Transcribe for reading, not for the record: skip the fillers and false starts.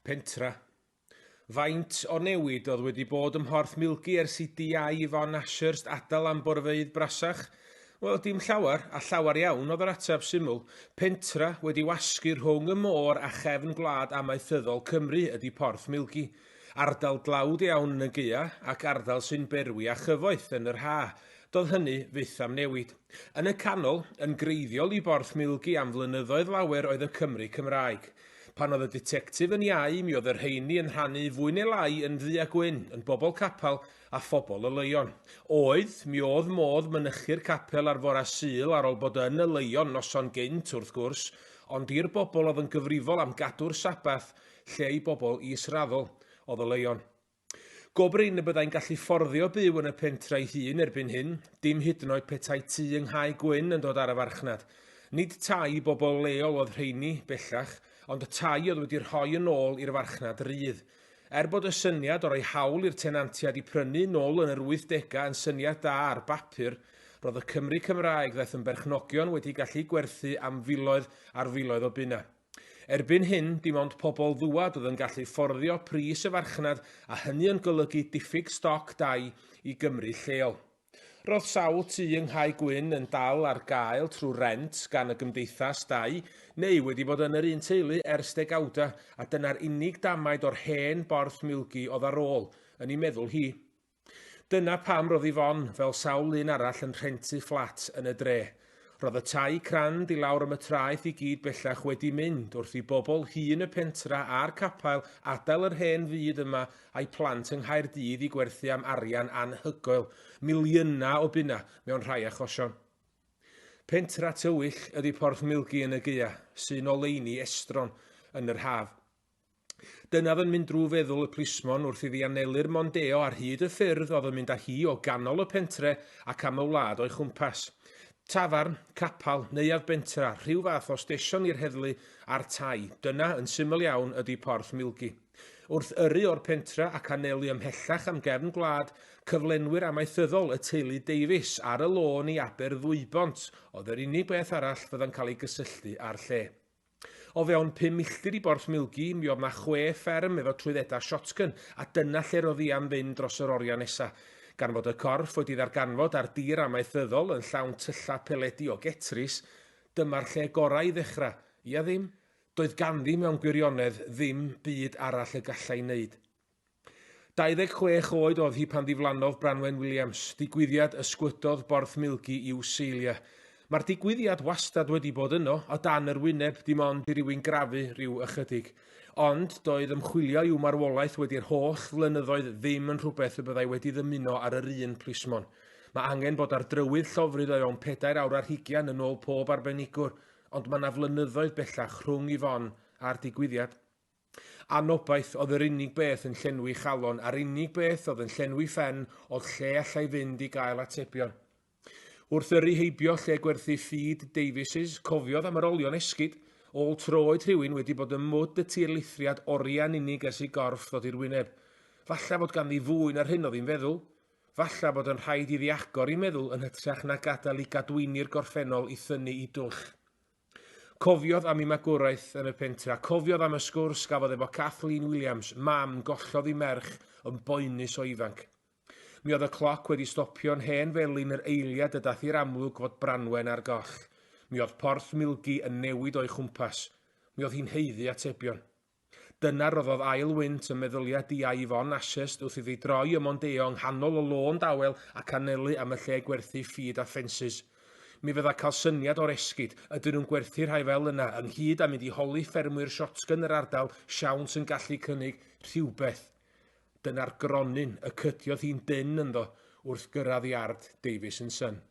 Pentra. Faint o newid oedd wedi bod ym Mhorth Milgi ers i DI Yvonne Ashurst adael am borfeydd brasach? Wel, dim llawer, a llawer iawn oedd yr ateb syml. Pentra wedi wasgu rhwng y môr a chefn gwlad amaethyddol Cymru ydy Porth Milgi. Ardal dlawd iawn yn y gaea ac ardal sy'n berwi â chyfoeth yn yr ha. Doedd hynny fyth am newid. Yn y canol, yn greiddiol i Borth Milgi am flynyddoedd lawer oedd y Cymry Cymraeg. Pan oedd y ditectif yn iau, mi oedd y rheini yn rhannu fwy neu lai yn ddu a gwyn, yn bobl capel a phobl y Leion. Oedd, mi oedd modd mynychu'r capel ar fore Sul ar ol bod yn y Leion noson gynt, wrth gwrs, ond i'r bobl oedd yn gyfrifol am gadw'r Sabath, lle i bobl israddol oedd y Leion. Go brin y byddai'n gallu fforddio byw yn y pentre ei hun erbyn hyn, dim hyd yn oed petai tŷ yng Nghae Gwyn yn dod ar y farchnad. Nid tai i bobl leol oedd rheini, bellach, ond y tai oedd wedi rhoi yn ôl i'r farchnad rydd. Er bod y syniad o roi hawl i'r tenantiaid i prynu nôl yn yr wythdegau yn syniad da ar bapur, roedd y Cymry Cymraeg ddaeth yn berchnogion wedi gallu gwerthu am filoedd ar filoedd o bunnau. Erbyn hyn, dim ond pobl ddŵad oedd yn gallu fforddio pris y farchnad a hynny yn golygu diffyg stoc dai i Gymry lleol. Roedd sawl tŷ yng Nghae Gwyn yn dal ar gael trwy rent gan y gymdeithas dai, neu wedi bod yn yr un teulu ers degawdau, a dyna'r unig damaid o'r hen Borth Milgi oedd ar ôl, yn ei meddwl hi. Dyna pam roedd Yvonne, fel sawl un arall, yn rhentu fflat yn y dre. Roedd y tai crand i lawr am y traeth i gyd bellach wedi mynd wrth i bobl hŷn y pentra a'r capel adael yr hen fyd yma a'u plant yng Nghaerdydd i gwerthu am arian anhygoel, miliynau o bunnau mewn rhai achosion. Pentra tywyll ydy Porth Milgi yn y gaea, sy'n oleuni estron yn yr haf. Dyna oedd yn mynd drwy feddwl y plismon wrth iddi anelu'r Mondeo ar hyd y ffyrdd oedd yn mynd â hi o ganol y pentre ac am y wlad o'i chwmpas. Tafarn, capel, neuadd bentra, rhyw fath o stesion i'r heddlu a'r tai, dyna, yn syml iawn, ydy Porth Milgi. Wrth yrru o'r pentra ac anelu ymhellach am gefn gwlad, cyflenwyr amaethyddol y teulu Davies ar y lôn i Aber Ddwybont oedd yr unig beth arall fydda'n cael ei gysylltu â'r lle. O fewn pum milltir i Borth Milgi, mi oedd 'na chwe fferm efo trwyddedau shotgun, a dyna lle roedd hi am fynd dros yr oriau nesa. Gan fod y corff wedi ddarganfod ar dir amaethyddol yn llawn tyllau peledi o getris, dyma'r lle gorau i ddechrau. Ia ddim? Doedd ganddi mewn gwirionedd ddim byd arall y gallai wneud. 26 oed oedd hi pan ddiflannodd Branwen Williams, digwyddiad ysgwydodd Borth Milgi i'w seiliau. Mae'r digwyddiad wastad wedi bod yno, o dan yr wyneb, dim ond i rywun grafu rhyw ychydig. Ond doedd ymchwilio i'w marwolaeth wedi'r holl flynyddoedd ddim yn rhywbeth y byddai wedi ddymuno ar yr un plismon. Mae angen bod ar drywydd llofrudd o fewn pedair awr ar hugian yn ôl pob arbenigwr, ond mae 'na flynyddoedd bellach rhwng Yvonne a'r digwyddiad. Anobaith oedd yr unig beth yn llenwi chalon, a'r unig beth oedd yn llenwi phen oedd lle allai fynd i gael atebion. Wrth yrru heibio lle gwerthu feed Davies's, cofiodd am yr olion esgid, ôl troed rhywun wedi bod ym mwd y tirlithriad oriau'n unig ers i gorff ddod i'r wyneb. Falla fod ganddi fwy na'r hyn oedd hi'n feddwl. Falla bod yn rhaid iddi agor ei meddwl yn hytrach na gadael i gadwyni'r gorffennol i thynnu i dwll. Cofiodd am ei magwraeth yn y pentra, cofiodd am y sgwrs gafodd efo Kathleen Williams, mam gollodd ei merch yn boenus o ifanc. Mi oedd y cloc wedi stopio'n hen felin yr eiliad y daeth i'r amlwg fod Branwen ar goll. Mi oedd Porth Milgi yn newid o'i chwmpas. Mi oedd hi'n haeddu atebion. Dyna roddodd ail wynt ym meddyliau DI Yvonne Ashurst wrth iddi droi y Mondeo yng nghanol y lôn dawel ac anelu am y lle gwerthu feed a ffensys. Mi fydda cael syniad o'r esgid, ydyn nhw'n gwerthu rhai fel yna, ynghyd â mynd i holi ffermwyr shotgun yr ardal, siawns yn gallu cynnig rhywbeth. Dyna'r gronyn y cydiodd hi'n dynn ynddo wrth gyrraedd iard Davies and Son.